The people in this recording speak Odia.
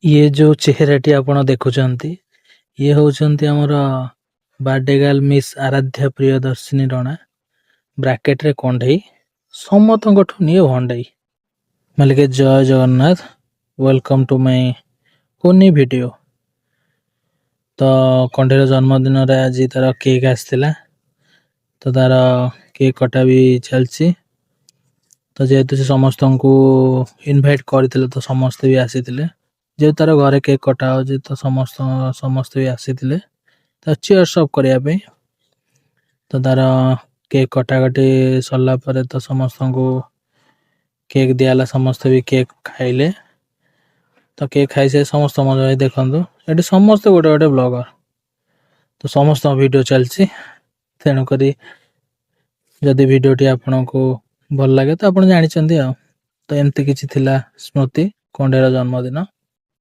ଇଏ ଯୋଉ ଚେହେରାଟି ଆପଣ ଦେଖୁଛନ୍ତି, ଇଏ ହଉଛନ୍ତି ଆମର ବାର୍ଥଡେ ଗାର୍ଲ ମିସ୍ ଆରାଧ୍ୟା ପ୍ରିୟଦର୍ଶିନୀ ରଣା, ବ୍ରାକେଟରେ କଣ୍ଢେଇ, ସମସ୍ତଙ୍କଠୁ ନିଏ ଭଣ୍ଡେଇ। ମାଲିକେ, ଜୟ ଜଗନ୍ନାଥ। Welcome to my କୁନି ଭିଡ଼ିଓ। ତ କଣ୍ଢେଇର ଜନ୍ମଦିନରେ ଆଜି ତାର କେକ୍ ଆସିଥିଲା, ତ ତାର କେକ୍ କଟା ବି ଚାଲିଛି। ତ ଯେହେତୁ ସେ ସମସ୍ତଙ୍କୁ ଇନଭାଇଟ୍ କରିଥିଲେ, ତ ସମସ୍ତେ ବି ଆସିଥିଲେ। ଯେହେତୁ ତାର ଘରେ କେକ୍ କଟା ହଉଛି, ତ ସମସ୍ତେ ବି ଆସିଥିଲେ ତ ଚିୟର୍ସ ଅପ୍ କରିବା ପାଇଁ। ତ ତାର କେକ୍ କଟାକଟି ସରିଲା ପରେ ତ ସମସ୍ତଙ୍କୁ କେକ୍ ଦିଆହେଲା, ସମସ୍ତେ ବି କେକ୍ ଖାଇଲେ। ତ କେକ୍ ଖାଇସାରି ସମସ୍ତ ମଜା। ଦେଖନ୍ତୁ, ଏଠି ସମସ୍ତେ ଗୋଟେ ଗୋଟେ ବ୍ଲଗର, ତ ସମସ୍ତଙ୍କ ଭିଡ଼ିଓ ଚାଲିଛି। ତେଣୁକରି ଯଦି ଭିଡ଼ିଓଟି ଆପଣଙ୍କୁ ଭଲ ଲାଗେ, ତ ଆପଣ ଜାଣିଛନ୍ତି ଆଉ। ତ ଏମିତି କିଛି ଥିଲା ସ୍ମୃତି କଣ୍ଢେଇର ଜନ୍ମଦିନ।